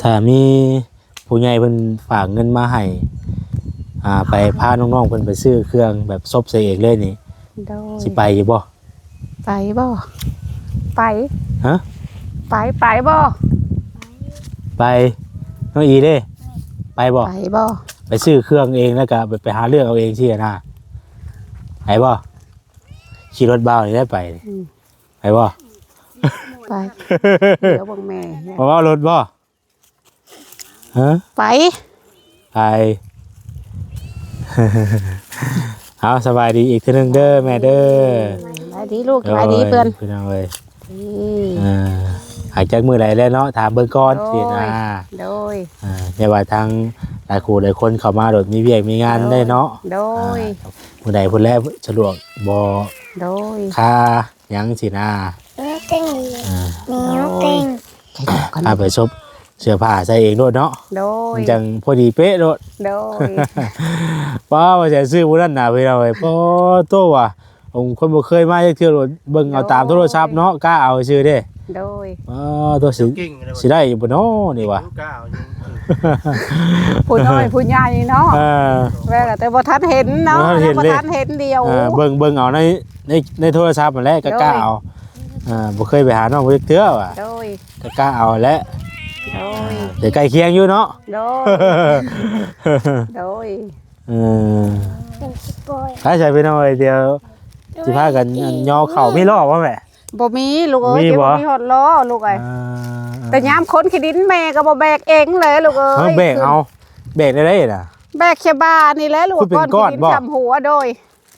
ຖ້າມີຜູ້ໃຫຍ່ເພິ່ນຝາກເງິນມາໃຫ້ ອ່າ ໄປພານ້ອງໆເພິ່ນໄປຊື້ເຄື່ອງແບບສົບໃສ່ເອງເລີຍນີ້ ໂດຍ ຊິໄປຢູ່ບໍ່? ໄປບໍ່? ໄປ ຮະ? ໄປ ໄປບໍ່? ໄປ ນ້ອງອີເດ້ ໄປບໍ່? ໄປບໍ່? ໄປຊື້ເຄື່ອງເອງ ແລ້ວກະໄປ ໄປຫາເລື່ອງເອົາເອງຊີ້ນະ ໄປບໍ່? ຂີ່ລົດບ່າວນີ້ໄດ້ໄປ ອືມ ໄປບໍ່? ໄປ ດຽວເບິ່ງແມ່ ມາເວົ້າລົດບໍ່? ຮະ? ໄປ ໄປ ເອົາ ສະບາຍດີອີກເທື່ອໜຶ່ງເດີແມ່ເດີ ສະບາຍດີລູກ ສະບາຍດີເພື່ອນ ໂດຍ ພີ່ນ້ອງເອີຍ ອືມ ອ່າ ຫາກຈັກມື້ໃດແລ້ວເນາະ ຖາມເບິ່ງກ່ອນ ໂດຍ ຊີ້ນະ ໂດຍ ອ່າ ແຕ່ວ່າທາງຫຼາຍຄູ່ຫຼາຍຄົນເຂົ້າມາໂລດ ມີວຽກມີງານໄດ້ເນາະ ໂດຍ ອ່າ ມື້ໃດພຸ້ນແຫຼະສະດວກບໍ່ ໂດຍ ຄ່າຫຍັງຊີ້ນະ ເອີ ເຕັງ ອ່າ ແມວເຕັງ ພາໄປສົບເສື້ອຜ້າໃສ່ເອງໂລດເນາະ ໂດຍ ມັນຈັ່ງພໍດີເປະໂລດ ໂດຍ ປ້າ ວ່າຊິຊື້ຜູ້ນັ້ນນະ ພີ່ນ້ອງເອີຍ ປ້າໂຕວ່າ ຄົນບໍ່ເຄີຍມາຈັກເທື່ອໂລດ ເບິ່ງເອົາຕາມໂທລະສັບເນາະ ໂດຍ ກ້າເອົາຊື່ເດ້ ໂດຍ ປ້າໂຕ ຊິ ເກັ່ງເລີຍ ຊິໄດ້ຢູ່ບໍ່ນໍນີ້ຫວາ ກ້າເອົາຢູ່ ຜູ້ນ້ອຍຜູ້ໃຫຍ່ເນາະ ເອີ ແມ່ນແຕ່ບໍ່ທັນເຫັນເນາະ ບໍ່ທັນເຫັນເລີຍ ຍັງບໍ່ທັນເຫັນດຽວ ເອີ ເບິ່ງ ເບິ່ງເອົາໃນ ໃນ ໃນໂທລະສັບຫັ້ນແຫຼະ ໂດຍ ກ້າເອົາ ອ່າ ບໍ່ເຄີຍໄປຫານ້ອງຈັກເທື່ອວ່າ ໂດຍ ກໍກ້າເອົາແຫຼະ ໂດຍ ອ່າ ແຕ່ໃກ້ຄຽງຢູ່ເນາະ ໂດຍ ໂດຍ ເອີ ໄປໃສພີ່ນ້ອງເອີຍ ດຽວຊິພາກັນຍໍເຂົ້າ ມີລໍ້ບໍ່ແມ່? ບໍ່ມີລູກເອີຍ ບໍ່ມີບໍ່? ບໍ່ມີຮອດລໍ້ລູກເອີຍ ອ່າ ແຕ່ຍາມຂົນຂີ້ດິນແມ່ກໍບໍ່ແບກເອງເລີຍລູກເອີຍ ເອີ ແບກເອົາ ແບກໄດ້ໃດນະ? ແບກຊະບານີ້ແຫຼະລູກ ຂຸດເປັນກ້ອນບໍ່? ຊຳຫົວ ໂດຍ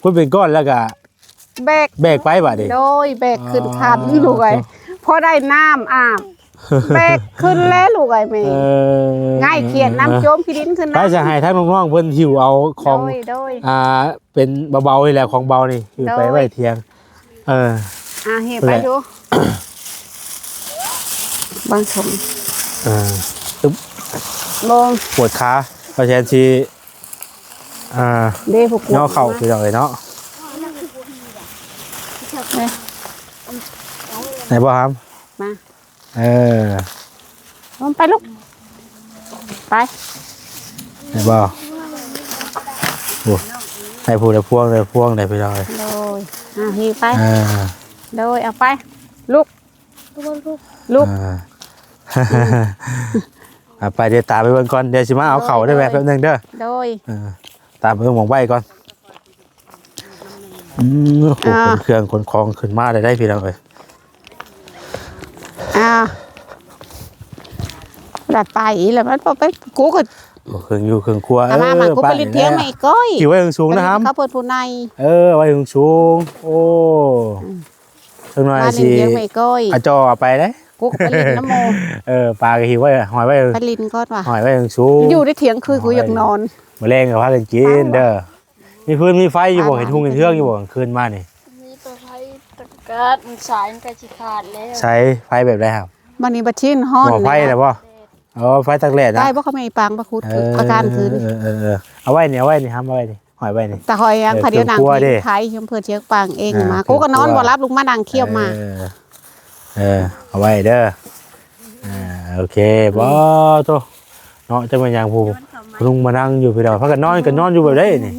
ຂຸດເປັນກ້ອນແລ້ວກໍ ແບກ ແບກໄປບາດນີ້ ໂດຍ ແບກຂຶ້ນຄັນ ອໍ ລູກເອີຍ ພໍໄດ້ນ້ຳອາບ ແບກຂຶ້ນແລ້ວລູກເອີຍ ແມ່ ເອີ ງ່າຍຂຽດນ້ຳໂຈມຂີ້ດິນຂຶ້ນ ໄປ ນະ ຈະໃຫ້ທາງນ້ອງໆເພິ່ນຫິ້ວເອົາຂອງ ໂດຍ ໂດຍ ອ່າ ເປັນເບົາໆນີ້ແຫຼະ ຂອງເບົານີ້ ຫິ້ວໄປ ໂດຍ ໄວ້ທຽງ ເອີ ອ່າ ຫິ້ວໄປດູ ເບິ່ງຊົມ ເອີ ຕຶບ ບໍ່ ປວດຂາ ປະແຊນຊິ ອ່າ ເດ້ ຜູ້ກວດ ຍໍເຂົ້າ ພີ່ນ້ອງເອີຍເນາະ ເອີ ໄດ້ບໍ່ຫຳ? ມາ ເອີ ລົງໄປລູກ ໄປ ໄດ້ບໍ່? ໂອ້ ໄດ້ຜູ້ໃດພວງ ໄດ້ພວງ ໄດ້ພີ່ນ້ອງເອີຍ ໂດຍ ອ່າ ຫິ້ວໄປ ເອີ ໂດຍ ເອົາໄປ ລຸກ ລຸກ ອ່າ ອ່າ ໄປ ດຽວຕາມໄປເບິ່ງກ່ອນ ດຽວຊິມາເອົາເຂົ້າເດີ ໂດຍ ແວະແປັບໜຶ່ງເດີ ໂດຍ ເອີ ຕາມໄປເບິ່ງໝ່ອງໄວ້ກ່ອນ ອືມ ໂອ້ ອ່າ ຂົນເຄື່ອງຂົນຂອງຂຶ້ນມາໄດ້ ໄດ້ພີ່ນ້ອງເອີຍ ອ່າ ລະໄປລະ ມັນບໍ່ໄປ ກູກໍ ໂອ້ ເຄື່ອງຢູ່ເຄື່ອງຄົວ ເອີ ມາ ມາ ກູໄປຫຼິ້ນຖຽງໃໝ່ກ້ອຍ ຖືໄວ້ສູງໆນະຫຳ ເຂົາເພິ່ນຜູ້ໃຫຍ່ ເອີ ໄວ້ສູງໆ ໂອ້ ອືມ ຈັກໜ່ອຍ ມາຫຼິ້ນ ຊິ ຖຽງແມ່ກ້ອຍ ອາຈໍ່ເອົາໄປເດ້ ກູກໍໄປຫຼິ້ນນຳໝູ່ ເອີ ປາກໍຫິ້ວໄວ້ ຫ້ອຍໄວ້ ໄປຫຼິ້ນກ່ອນວ່າ ຫ້ອຍໄວ້ສູງ ຢູ່ໃນຖຽງຄືກູຢາກນອນ ມື້ແລງກໍພາກັນກິນເດີ ມີຟືນມີໄຟຢູ່ບໍ່? ເຮັດຮຸ່ງເຮັດເຮືອງຢູ່ບໍ່ກາງຄືນມານີ້? ມີແຕ່ໄຟຕະກາດ ມັນສາຍມັນໃກ້ຊິຂາດແລ້ວ ໃຊ້ໄຟແບບໃດຫະ? ບັດນີ້ບັດຊິຮ້ອນ ໝໍ້ໄຟນະບໍ່? ອໍ ໄຟຕາກແດດນະ ໄດ້ບໍ່? ເຂົາແມ່ອີປາງປະຄຸດ ເອີ ປະທານຄືນ ເອີ ເອີ ເອີ ເອົາໄວ້ນີ້ ເອົາໄວ້ນີ້ ຫຳເອົາໄວ້ນີ້ ຫ້ອຍໄວ້ນີ້ ຕາຫອຍຍັງ ເອີ ຂະດຽວນັ່ງ ເຄື່ອງຄົວເດ້ ໄຂ່ເພິ່ນເຊັກປາງເອງ ອ່າ ມາ ເຄື່ອງຄົວ ກູກໍນອນບໍ່ຫຼັບ ລຸກມານັ່ງຂຽບໝາກ ເອີ ເອີ ເອົາໄວ້ເດີ ອ່າ ໂອເຄ ອືມ ບໍ່ໂຕ ເນາະ ຈັກແມ່ນຫຍັງ ຜູ້ ຜູ້ລຸງມານັ່ງຢູ່ພີ່ນ້ອງ ພາກັນນອນ ກໍນອນຢູ່ແບບໃດນີ້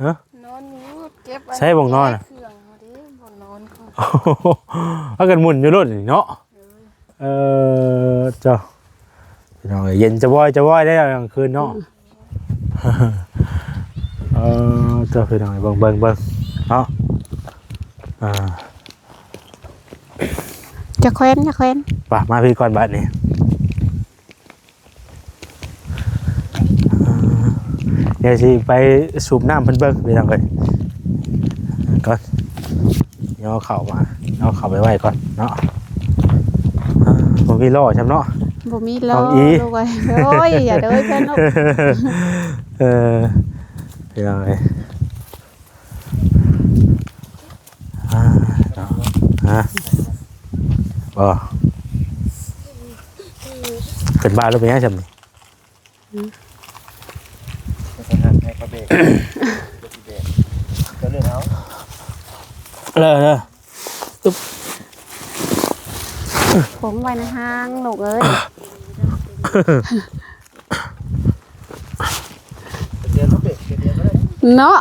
ຮະ? ນອນຢູ່ ເກັບ ໃສບ່ອນນອນນະ? ເຄື່ອງເຮົາເດ້ ບ່ອນນອນເຂົາ ພາກັນໝຸ່ນຢູ່ໂລດນີ້ເນາະ ເອີ ເອີ ເຈົ້າ ພີ່ນ້ອງເອີຍ ເຢັນຈະວອຍຈະວອຍໄດ້ກາງຄືນເນາະ ອືມ ເອີ ເຈົ້າ ພີ່ນ້ອງເອີຍ ເບິ່ງ ເບິ່ງ ເບິ່ງເນາະ ອ່າ ຈະແຂວນ ຈະແຂວນ ໄປ ມາພີ້ກ່ອນບາດນີ້ ອ່າ ດຽວຊິໄປສູບນ້ຳເພິ່ນເບິ່ງ ພີ່ນ້ອງເອີຍ ກ່ອນ ຍໍເຂົ້າມາ ຍໍເຂົ້າໄປໄວ້ກ່ອນເນາະ ອ່າ ບໍ່ມີລໍ້ຊ້ຳເນາະ ບໍ່ມີລໍ້ ນ້ອງອີ ລູກເອີຍ ໂອ້ຍ ຢ່າເດີເພິ່ນລູກ ເອີ ພີ່ນ້ອງເອີຍ ອ່າ ເນາະ ຮະ ບໍ່ ເປັນບ້າຫຼືເປັນຫຍັງຊ້ຳນີ້? ອືມ ໃຫ້ເຂົາເບກ ເຈົ້າຊິເບກ ເຈົ້າເລືອກເອົາ ເລີ ເລີ ຕຶບ ຜົງໄວ້ໃນຫ້າງລູກເອີຍ ເນາະ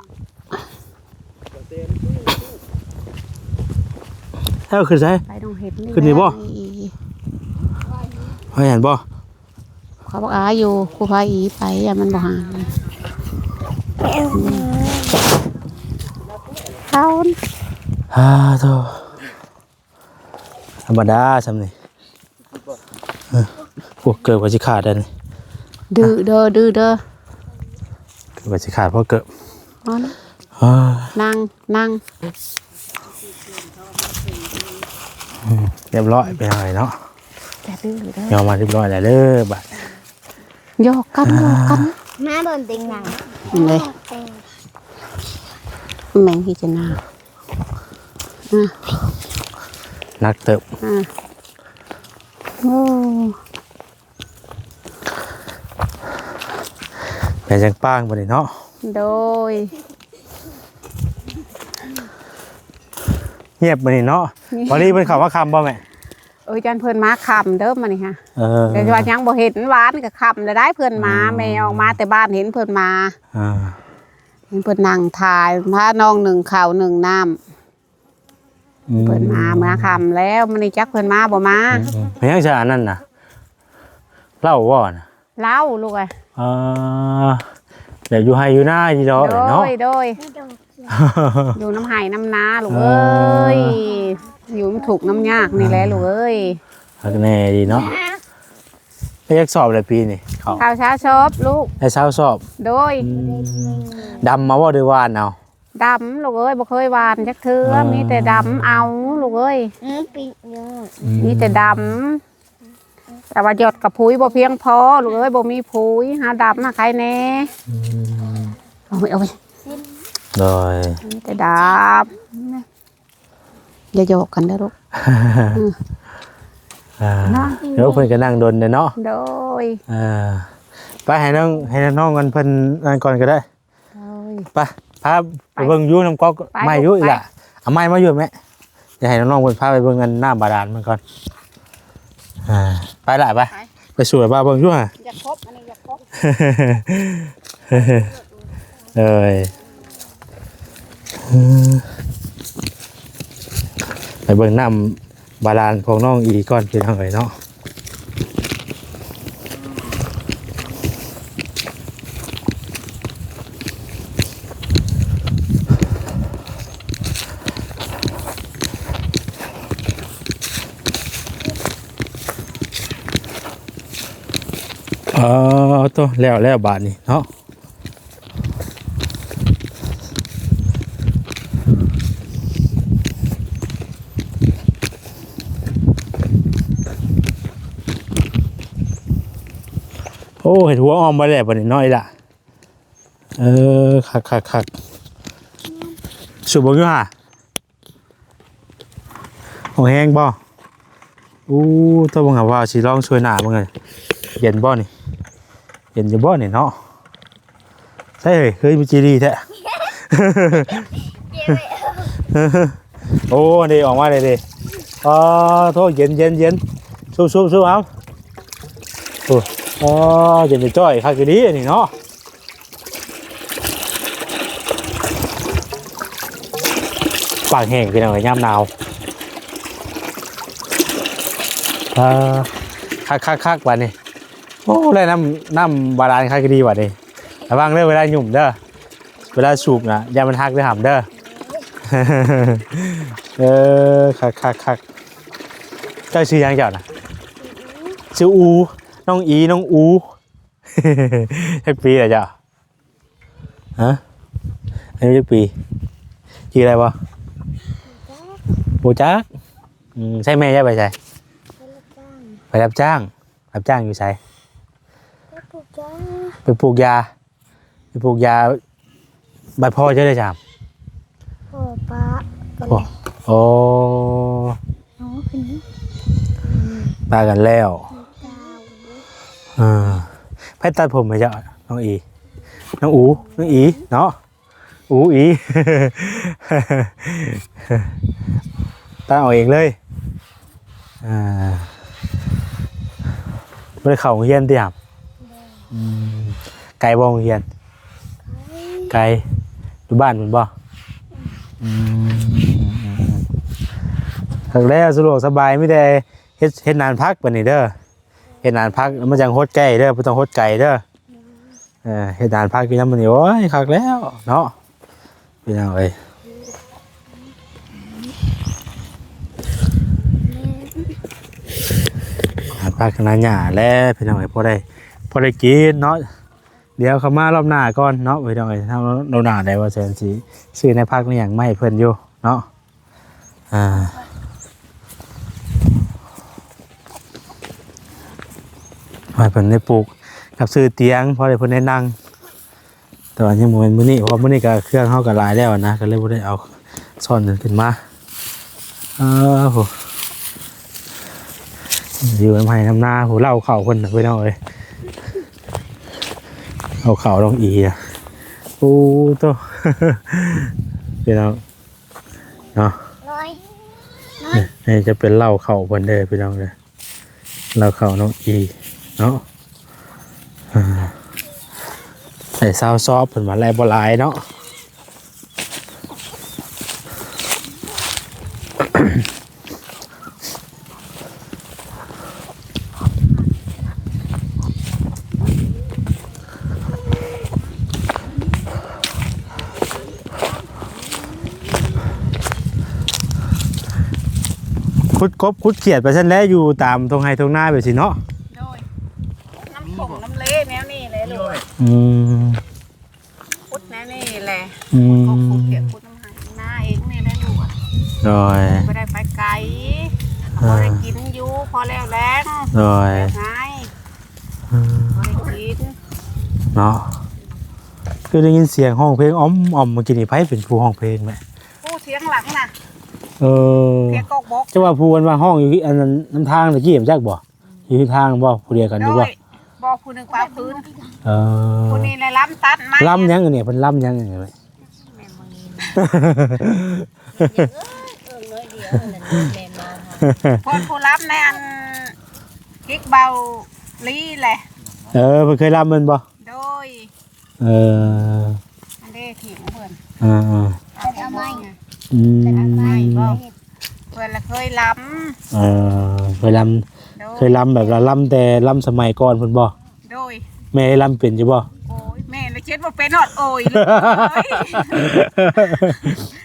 ເອົາຂຶ້ນໃສ? ໄປໜອງເຫັດນີ້ ຂຶ້ນນີ້ບໍ່? ໄປເຫັນບໍ່? ເຂົາບອກອາຢູ່ ຄູພາອີໄປ ຢ້ານມັນບໍ່ຫານ ເຂົາ ອາ ໂທ ທຳມະດາຊ່ຳນີ້ ເອີ ໂອ້ ເກີບກໍຊິຂາດແລ້ວນີ້ ດື້ເດີ ດື້ເດີ ເກີບກໍຊິຂາດ ພໍເກີບ ອາ ນັ່ງ ນັ່ງ ອືມ ຮຽບຮ້ອຍ ໄປເຮົາເນາະ ຢ່າດື້ເດີ ຍອມມາຮຽບຮ້ອຍແລ້ວເດີ ບາດ ຢອກກັນ ຢອກກັນ ມາເບິ່ງຕິງຫຼັງ ນີ້ເດ້ ແມງທີ່ຈະໜາ ອາ ໜັກເຕີບ ອາ ໂອ້ ແມ່ນຈັ່ງປາງບັດນີ້ເນາະ ໂດຍ ງຽບບັດນີ້ເນາະ ພໍດີເພິ່ນເຂົ້າມາຄ່ຳບໍ່ແມ່? ເອີຍ ຢ້ານເພິ່ນມາຄ່ຳເດີມື້ນີ້ຫະ ເອີ ແຕ່ວ່າຍັງບໍ່ເຫັນ ວານກໍຄ່ຳແລ້ວໄດ໋ ເພິ່ນມາ ອືມ ແມ່ອອກມາແຕ່ບ້ານເຫັນເພິ່ນມາ ອ່າ ເຫັນເພິ່ນນັ່ງຖ່າຍ ພານ້ອງໜຶ້ງເຂົ້າໜຶ້ງນ້ຳ ອືມ ເພິ່ນມາເມື່ອຄ່ຳແລ້ວ ມື້ນີ້ຈັກເພິ່ນມາບໍ່ມາ ອືມໆ ເປັນຫຍັງຊະອັນນັ້ນນະ ເຫຼົ້າບໍ່ນະ? ເຫຼົ້າລູກເອີຍ ອ່າ ແບບຢູ່ໄຮ່ຢູ່ນານີ້ດອກ ໂດຍ ເນາະ ໂດຍ ຢູ່ນຳໄຮ່ນຳນາລູກເອີຍ ເອີ ຢູ່ນຳທຸກນຳຍາກນີ້ແຫຼະ ອ່າ ລູກເອີຍ ຄັກແນ່ດີເນາະ ໄດ້ຈັກສອບແລ້ວປີນີ້ ເຂົ້າ ເຂົ້າຊາວສອບລູກ ໄດ້ຊາວສອບ ໂດຍ ອືມ ດຳມາບໍ່ ຫຼືຫວ່ານເອົາ? ດຳລູກເອີຍ ບໍ່ເຄີຍຫວ່ານຈັກເທື່ອ ອືມ ມີແຕ່ດຳເອົາລູກເອີຍ ອືມ ປີນີ້ ອືມ ມີແຕ່ດຳ ແຕ່ວ່າຢອດກະປຸ໋ຍບໍ່ພຽງພໍລູກເອີຍ ບໍ່ມີປຸ໋ຍ ຫາດຳມາຂາຍແດ່ ອືມ ເອົາໄປ ເອົາໄປ ໂດຍ ມີແຕ່ດຳ ຢ່າຢອກກັນເດີລູກ ອືມ ອ່າ ເນາະ ດຽວເພິ່ນກໍນັ່ງດົນແດ່ເນາະ ໂດຍ ເອີ ໄປໃຫ້ນ້ອງ ໃຫ້ນ້ອງກັນເພິ່ນນັ້ນກ່ອນກໍໄດ້ ໂອ້ຍ ໄປ ພາໄປເບິ່ງຢູ່ນ້ຳກອກ ໄປ ໄມ້ຢູ່ ໄປ ອີ່ຫຼ້າ ເອົາໄມ້ມາຢູ່ແມ່ ຈະໃຫ້ນ້ອງໆເພິ່ນພາໄປເບິ່ງອັນນ້ຳບາດານມັນກ່ອນ ອ່າ ໄປຫຼ້າ ໄປ ໄປ ໄປສູ່ໃຫ້ປ້າເບິ່ງຢູ່ຫະ ຢາກພົບ ອັນນີ້ຢາກພົບ ເອີຍ ໄປເບິ່ງນ້ຳ ບາດານຂອງນ້ອງອີກ່ອນ ພີ່ນ້ອງເອີຍເນາະ ເອີ ໂຕ ແລ້ວ ແລ້ວບາດນີ້ເນາະ. ໂອ້ ເຮັດຫົວອ່ອມໄວ້ແລ້ວບັດນີ້ເນາະ ອີ່ຫຼ້າ. ເອີ ຄັກໆໆ ສູບເບິ່ງຢູ່ຫາ. ໂອ້ ແຮງບໍ່? ໂອ້ ໂຕ ເບິ່ງຫາວ່າຊິລອງຊ່ວຍໜ້າເບິ່ງ ເຢັນບໍ່ນີ້? ເຢັນຢູ່ບໍ່ນີ້ເນາະ? ໃຊ່ເຮີຍ ຄືມີຈີດີແທ້. ໂອ້ ເດ ອອກມາເດ ເດ. ອໍ ໂທ ເຢັນໆໆ ສູບໆໆ ເອົາ. ໂອ້ ອໍ ເຢັນຈ້ອຍ ຄັກອີ່ຫຼີອັນນີ້ເນາະ. ປາກແຫ້ງ ພີ່ນ້ອງເອີຍ ຍາມໜາວ. ເອີ ຄັກໆໆ ບາດນີ້. ໂອ້ ໄດ້ນ້ຳ ນ້ຳບາດານ ຄັກອີ່ຫຼີບາດນີ້. ລະວັງເດີ ເວລາຫຍຸ້ມເດີ ເວລາສູບນະ ຢ່າມັນຫັກເດີຫຳເດີ. ເອີ ຄັກໆໆ. ເຈົ້າຊື່ຫຍັງເຈົ້ານະ? ຊື່ອູ ນ້ອງອີ ນ້ອງອູ. ຈັກປີແລ້ວເຈົ້າ? ຮະ? ອາຍຸຈັກປີ? ຈື່ໄດ້ບໍ່? ບໍ່ຈັກ. ອືມ ໃຊ່ແມ່ເຈົ້າໄປໃສ? ໄປຮັບຈ້າງ. ໄປຮັບຈ້າງ? ຮັບຈ້າງຢູ່ໃສ? ໄປປູກຢາ. ໄປປູກຢາ? ໄປປູກຢາ. ບາດພໍ່ເຈົ້າໄດ້ຈາມ? ພໍ່ປະກັນ. ໂອ້ ປະກັນແລ້ວ. ເອີ ໃຜຕັດຜົມໃຫ້ເຈົ້າ? ນ້ອງອີ ນ້ອງອູ ນ້ອງອີເນາະ. ອູອີ ຕັດເອົາເອງເລີຍ. ອ່າ ບໍ່ໄດ້ເຂົ້າໂຮງຮຽນຕິຫຳ? ບໍ່. ອືມ ໄກບໍ່ໂຮງຮຽນ? ໄກ. ໄກ ຢູ່ບ້ານພຸ້ນບໍ່? ອືມ ຄັກແລ້ວ ສະດວກສະບາຍ ມີແຕ່ເຮັດ ເຮັດນານຜັກບາດນີ້ເດີ ເຮັດນານຜັກ ມັນຈັ່ງຫົດໃກ້ເດີ ບໍ່ຕ້ອງຫົດໄກເດີ. ເອີ ເຮັດນານຜັກຢູ່ນຳມື້ນີ້ ໂອ້ຍ ຄັກແລ້ວເນາະ ພີ່ນ້ອງເອີຍ. ນານຜັກນານຫຍ້າແຫຼະ ພີ່ນ້ອງເອີຍ ພໍໄດ້ ພໍໄດ້ກິນເນາະ. ດຽວເຂົ້າມາລອບໜ້າກ່ອນເນາະ ພີ່ນ້ອງເອີຍ ເຮົາລອບໜ້າໄດ້ ວ່າແສນຊິຊື້ແນວຜັກແນວຫຍັງມາໃຫ້ເພິ່ນຢູ່ເນາະ. ອ່າ ໃຫ້ເພິ່ນໄດ້ປູກກັບຊື້ຕຽງ ພໍໄດ້ເພິ່ນໄດ້ນັ່ງ ແຕ່ວ່າຍັງບໍ່ແມ່ນມື້ນີ້ ເພາະວ່າມື້ນີ້ກໍເຄື່ອງເຮົາກໍຫຼາຍແລ້ວນະ ກໍເລີຍບໍ່ໄດ້ເອົາຊ້ອນຂຶ້ນມາ. ເອີ ໂຫ ຢູ່ນຳໄຮ່ນຳນາ ໂຫ ເລົ້າເຂົ້າເພິ່ນນະ ພີ່ນ້ອງເອີຍ ເອົາເຂົ້ານ້ອງອີນະ ໂອ້ໂຕ ພີ່ນ້ອງ ເນາະ ໂດຍ ນີ້ຈະເປັນເລົ້າເຂົ້າເພິ່ນເດີພີ່ນ້ອງເດີ ເລົ້າເຂົ້ານ້ອງອີເນາະ. ອ່າ ໃສ່ຊາວຊອບເພິ່ນວ່າ ແລະບໍ່ຫຼາຍເນາະ. ຂຸດກົບຂຸດຂຽດໄປຊັ້ນແຫຼະ ຢູ່ຕາມທົ່ງໄຮ່ທົ່ງນາແບບຊີ້ເນາະ. ໂດຍ ນ້ຳຂົງນ້ຳເລແນວນີ້ແຫຼະລູກ. ອືມ ຂຸດແນວນີ້ແຫຼະ. ອືມ ຂຸດກົບຂຸດຂຽດ ຂຸດນ້ຳໄຮ່ນ້ຳນາເອງນີ້ແຫຼະລູກ. ໂດຍ ບໍ່ໄດ້ໄປໄກ ອ່າ ພໍໄດ້ກິນຢູ່ ພໍແລ້ວແລ້ງ. ໂດຍ ແລ້ວງ່າຍ. ອືມ ພໍໄດ້ກິນເນາະ. ຄືໄດ້ຍິນສຽງຮ້ອງເພງອອມໆ ເມື່ອກີ້ນີ້ ໃຜເປັນຜູ້ຮ້ອງເພງແມ່? ຜູ້ທຽງຫຼັງນະ. ເອີ ທຽງກອກບົກ. ເຈົ້າວ່າຜູ້ອັນວ່າຮ້ອງຢູ່ອັນນັ້ນນຳທາງຕະກີ້ ຮູ້ຈັກບໍ່? ຢູ່ທາງບໍ່? ຜູ້ດຽວກັນຢູ່ບໍ່? ໂດຍ ບໍ່ ຜູ້ໜຶ່ງປາພື້ນ. ເອີ ຜູ້ນີ້ແຫຼະລຳຕັດໄມ້. ລຳຫຍັງອັນນີ້? ເພິ່ນລຳຫຍັງອັນນີ້? ແມ່ນບໍ່ຍິນ. ເອີ ເອີ້ນໜ້ອຍດຽວນັ້ນແມ່ນບໍ່? ເພິ່ນຜູ້ລຳໃນອັນກິກເບົາລີແຫຼະ. ເອີ ເພິ່ນເຄີຍລຳແມ່ນບໍ່? ໂດຍ. ເອີ ອັນເດ້ທີ່ເພິ່ນ ເອີໆ ເອົາໄມ້ ອືມ ເອົາໄມ້ບໍ່? ເພິ່ນລະເຄີຍລຳ. ເອີ ເຄີຍລຳ. ໂດຍ ເຄີຍລຳແບບລະລຳແຕ່ລຳສະໄໝກ່ອນພຸ້ນບໍ່? ໂດຍ ແມ່ລຳເປັນຢູ່ບໍ່? ໂອ້ຍ ແມ່ລະເຈັດບໍ່ເປັນຮອດໂອ້ຍລູກເອີຍ.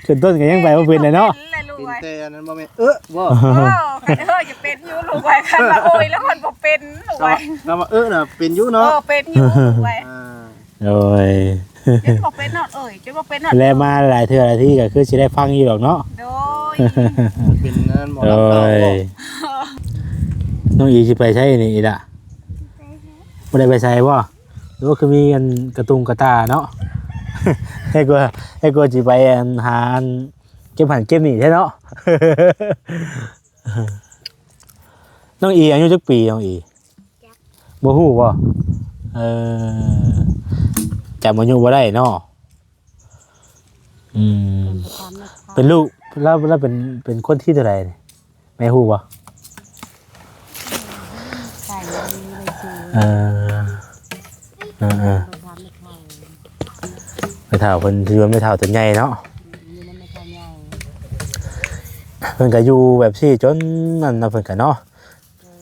ຂຶ້ນຕົ້ນກໍຍັງໄປບໍ່ເປັນເລີຍເນາະ. ເປັນແຕ່ອັນນັ້ນບໍ່ແມ່ນ ເອີ ບໍ່? ເອີ ຄັນເອີຈະເປັນຢູ່ລູກເອີຍ ຄັນວ່າໂອ້ຍແລ້ວມັນບໍ່ເປັນລູກເອີຍ. ຄຳວ່າເອີນະເປັນຢູ່ເນາະ. ເອີ ເປັນຢູ່ລູກເອີຍ. ອ່າ ໂດຍ ເຈັດບໍ່ເປັນນອນເອີຍ ເຈັດບໍ່ເປັນນອນ ແລະມາຫຼາຍເທື່ອຫຼາຍທີກໍຄືຊິໄດ້ຟັງຢູ່ດອກເນາະ. ໂດຍ ເປັນນັ້ນໝໍລຳເກົ່າບໍ່? ໂດຍ ນ້ອງອີຊິໄປໃສນີ້ອີ່ລະ? ບໍ່ໄດ້ໄປໃສບໍ່? ຫຼືວ່າຄືມີອັນກະຕຸງກະຕ່າເນາະ? ໃຫ້ກວ່າ ໃຫ້ກວ່າຊິໄປອັນຫາອັນເກັບຫັ້ນເກັບນີ້ແທ້ເນາະ. ນ້ອງອີອາຍຸຈັກປີ ນ້ອງອີ? ບໍ່ຮູ້ບໍ່? ເອີ ຈຳອາຍຸບໍ່ໄດ້ເນາະ. ອືມ ເປັນລູກ ລາວ ລາວເປັນ ເປັນຄົນທີເທົ່າໃດນີ້ ແມ່ຮູ້ບໍ່? ເອີ ເອີ ເອີ ແມ່ເຖົ້າເພິ່ນ ຖືວ່າແມ່ເຖົ້າຕົວໃຫຍ່ເນາະ. ເພິ່ນກໍຢູ່ແບບຊີ້ຈົນນັ້ນນະ ເພິ່ນກໍເນາະ.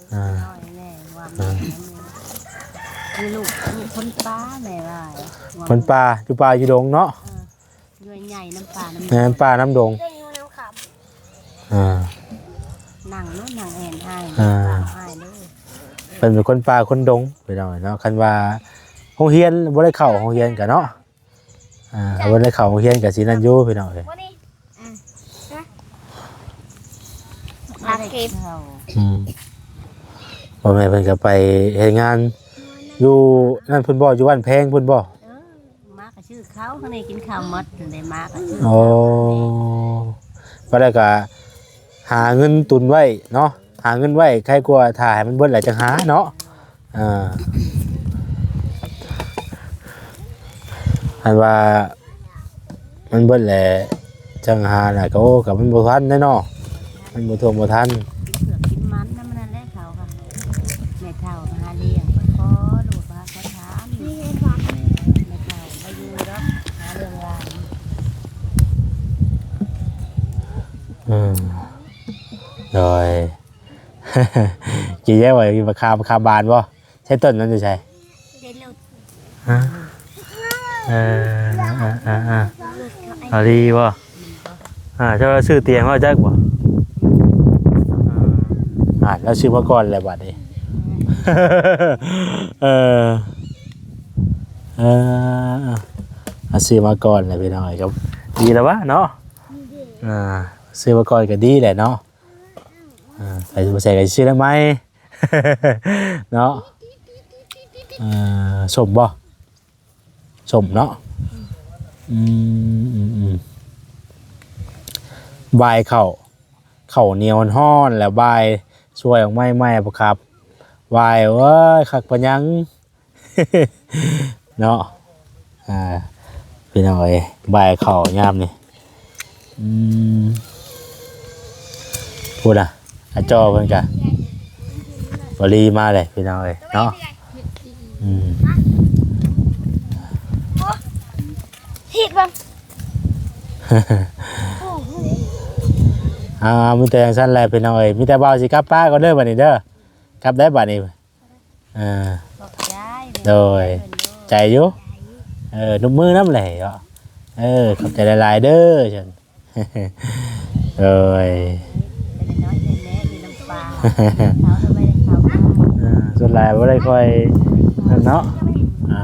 ເອີ ນ້ອຍແນ່ວ່າ ອ່າ ມີລູກ ລູກຄົນປ່າແນ່ວ່າ ຄົນປ່າ ຢູ່ປ່າຢູ່ດົງເນາະ. ເອີ ຢູ່ໃຫຍ່ນຳປ່ານຳ ແມ່ນປ່ານຳດົງ. ອ່າ ນັ່ງໂລດ ນັ່ງແອນອ້າຍ ອ່າ ອ້າຍເດີ. ເພິ່ນເປັນຄົນປ່າຄົນດົງ ພີ່ນ້ອງເນາະ. ຄັນວ່າໂຮງຮຽນ ບໍ່ໄດ້ເຂົ້າໂຮງຮຽນກໍເນາະ. ອ່າ ເພິ່ນໄດ້ເຂົ້າໂຮງຮຽນກໍຊິນັ້ນຢູ່ ພີ່ນ້ອງເອີຍ. ອືມ ພໍ່ແມ່ເພິ່ນກໍໄປເຮັດງານຢູ່ນັ້ນພຸ້ນບໍ່? ຢູ່ບ້ານແພງພຸ້ນບໍ່? ເອີ ມາກໍຊື້ເຂົ້າ ຂ້າງໃນກິນເຂົ້າໝົດ ໄດ້ມາກໍຊື້. ອໍ ເຂົ້າ ບັດໃດກໍຫາເງິນຕຸນໄວ້ເນາະ. ຫາເງິນໄວ້ໄຄກວ່າຖ້າໃຫ້ມັນເບິດແລ້ວຈັ່ງຫາເນາະ. ອ່າ ຄັນວ່າມັນເບິດແລ້ວຈັ່ງຫານະ ກໍ ໂອ້ ກໍມັນບໍ່ທັນແດ່ເນາະ. ມັນບໍ່ຖ້ວງບໍ່ທັນ ກິນເຜືອກກິນມັນນຳນັ້ນແຫຼະເຂົາ. ແມ່ເຖົ້າຫາລ້ຽງ ກິນແລ້ວວ່າ ກິນບັກຂາມ ບັກຂາມບານບໍ່? ໃຊ້ຕົ້ນມັນຢູ່ໃສ? ໃນລົດ ຮະ? ເອີ ເອີ ເອີ ເອີ ເອີ ເອົາດີບໍ່? ອ່າ ເຈົ້າຊື້ຕຽງມາຈັກບໍ່? ອ່າ ລາວຊື້ມາກ່ອນແລ້ວບັດນີ້ ເອີ ເອີ ເອົາຊື້ມາກ່ອນແລ້ວພີ່ນ້ອງເອີຍ ກໍດີແລ້ວວະເນາະ. ອ່າ ຊື້ມາກ່ອນກໍດີແຫຼະເນາະ. ອ່າ ໃຜບໍ່ໃສ່ກໍຊື້ແລ້ວໃໝ່ ເນາະ. ເອີ ສົ້ມບໍ່? ສົ້ມເນາະ. ອືມ ອືມ ອືມ ບາຍເຂົ້າ ເຂົ້າໜຽວຮ້ອນໆ ແລ້ວບາຍ ຊ່ວຍອອກໃໝ່ໆ ບໍ່ຄັບ ບາຍ ໂອ້ຍ ຄັກປານຫຍັງ ເນາະ. ອ່າ ພີ່ນ້ອງເອີຍ ບາຍເຂົ້າຍາມນີ້. ອືມ ພຸ້ນນະ ອາຈໍ່ເພິ່ນກະ ບໍລີມາເລີຍພີ່ນ້ອງເອີຍເນາະ. ອືມ ເຮັດເບິ່ງ ເອົາ ມີແຕ່ຈັ່ງຊັ້ນແຫຼະພີ່ນ້ອງເອີຍ ມີແຕ່ບ່າວຊິກັບປ້າກ່ອນເດີບັດນີ້ເດີ ກັບໄດ້ບັດນີ້. ອ່າ ຂອບໃຈ ໂດຍ ໃຈຢູ່ ເອີ ນົບມືນຳແຫຼະເນາະ. ເອີ ຂອບໃຈຫຼາຍໆເດີ ໂດຍ ເອີ ສ່ວນຫຼາຍບໍ່ໄດ້ຄ່ອຍນັ້ນເນາະ. ອ່າ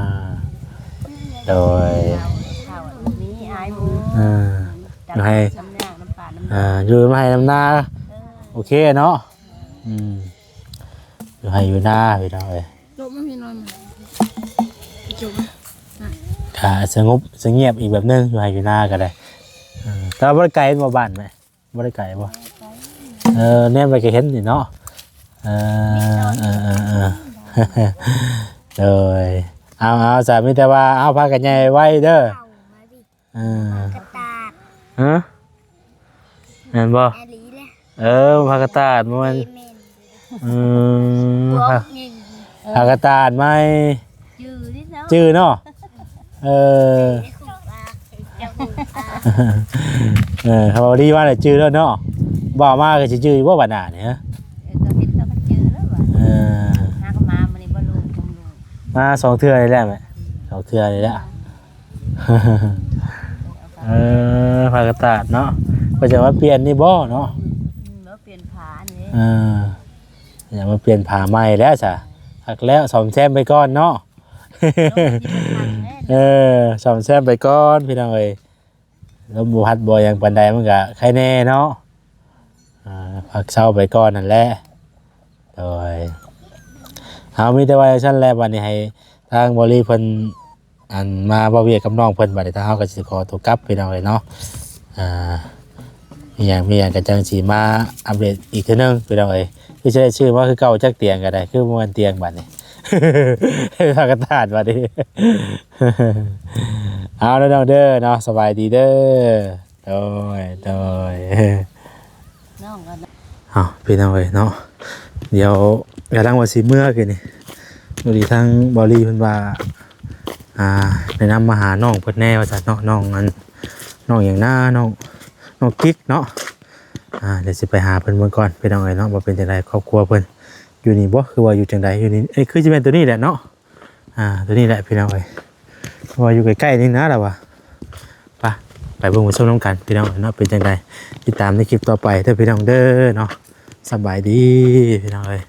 ໂດຍ ເອີ ໃຫ້ ອ່າ ຢູ່ນຳໄຮ່ນຳນາ ໂອເຄເນາະ. ອືມ ຢູ່ໄຮ່ຢູ່ນາພີ່ນ້ອງເອີຍ ລົບມາພີ່ນ້ອງ ຈົບ ກະສະຫງົບສະງຽບອີກແບບໜຶ່ງ ຢູ່ໄຮ່ຢູ່ນາກໍໄດ້. ເອີ ແຕ່ວ່າບໍ່ໄດ້ໄກບໍ່ ບ້ານແມ່ ບໍ່ໄດ້ໄກບໍ່? ເອີ ແນມໄປກໍເຫັນນີ້ເນາະ. ເອີ ເອີ ເອີ ເອີ ໂດຍ ເອົາ ເອົາ ສາ ມີແຕ່ວ່າ ເອົາ ພາກັນໃຫຍ່ໄວເດີ. ເອີ ກະຕາດ ຮະ? ແມ່ນບໍ່? ອີ່ຫຼີແຫຼະ ເອີ ຜັກກະຕາດ ບໍ່ແມ່ນ ເອີ ແມ່ນ ອືມ ພວກນີ້ ຜັກ ເອີ ຜັກກະຕາດໃໝ່ ຈື່ນີ້ເນາະ ຈື່ເນາະ. ເອີ ເຈົ້າຂອງປາ ເຈົ້າຂອງປາ ເອີ ເຂົາເວົ້າດີມາແລ້ວຈື່ໂລດເນາະ. ບໍ່ເອົາມາກໍຊິຈື່ຢູ່ບໍ່ບັດໜ້ານີ້ ຮະ? ເອີ ກໍເຫັນເຂົາກໍຈື່ແລ້ວວ່າ ເອີ ຫາກໍມາມື້ນີ້ບໍ່ ລູກຂອງລູກ ມາສອງເທື່ອນີ້ແຫຼະແມ່ ສອງເທື່ອນີ້ແຫຼະ. ເອີ ຜ້າກະຕາດເນາະ ເພິ່ນຈະມາປ່ຽນນີ້ບໍ່ເນາະ? ອືມ ມາປ່ຽນຜ້ານີ້ ເອີ ຢາກມາປ່ຽນຜ້າໃໝ່ແລ້ວຊະ ຄັກແລ້ວ ສ້ອມແຊມໄປກ່ອນເນາະ. ເອີ ສ້ອມແຊມໄປກ່ອນພີ່ນ້ອງເອີຍ ລົມບໍ່ພັດບໍ່ຫຍັງປານໃດ ມັນກະໄຄແນ່ເນາະ. ອ່າ ພັກເຊົາໄປກ່ອນນັ້ນແຫຼະ ໂດຍ ເຮົາມີແຕ່ວ່າຊັ້ນແຫຼະ ບັດນີ້ໃຫ້ທາງບໍລີເພິ່ນ ອັນ ມາເວົ້າວຽກກັບນ້ອງເພິ່ນ ບັດນີ້ທາງເຮົາກໍຊິຂໍຕົວກັບພີ່ນ້ອງເອີຍເນາະ. ອ່າ ມີຫຍັງ ມີຫຍັງກໍຈັ່ງຊິມາອັບເດດອີກເທື່ອໜຶ່ງພີ່ນ້ອງເອີຍ. ຄືຊິໄດ້ຊື້ມາຄືເກົ່າຈັກຕຽງກໍໄດ້ ຄືບໍ່ແມ່ນຕຽງບັດນີ້ ພາກັນຕາດບັດນີ້. ເອົາເດີນ້ອງເດີເນາະ ສະບາຍດີເດີ. ໂດຍ ໂດຍ ນ້ອງກໍ ເອົາ ພີ່ນ້ອງເອີຍເນາະ ດຽວກຳລັງວ່າຊິເມືອກີ້ນີ້ ພໍດີທາງເບົາຫຼີ່ເພິ່ນວ່າ ອ່າ ແນະນຳມາຫານ້ອງເພິ່ນແດ່ວ່າຊັ້ນເນາະ. ນ້ອງອັນ ນ້ອງຫຍັງນາ ນ້ອງ ນ້ອງກິກເນາະ. ອ່າ ດຽວຊິໄປຫາເພິ່ນເບິ່ງກ່ອນພີ່ນ້ອງເອີຍເນາະ ວ່າເປັນຈັ່ງໃດ ຄອບຄົວເພິ່ນຢູ່ນີ້ບໍ່ ຄືວ່າຢູ່ຈັ່ງໃດ ຢູ່ນີ້ ເອີຍ ຄືຊິແມ່ນໂຕນີ້ແຫຼະເນາະ. ອ່າ ຕົວນີ້ແຫຼະພີ່ນ້ອງເອີຍ ເພາະວ່າຢູ່ໃກ້ໆນີ້ນະລະວ່າ. ໄປ ໄປເບິ່ງໄປຊົມນຳກັນພີ່ນ້ອງເນາະ ເປັນຈັ່ງໃດ ຕິດຕາມໃນຄລິບຕໍ່ໄປເດີພີ່ນ້ອງເດີເນາະ. ສະບາຍດີພີ່ນ້ອງເອີຍ.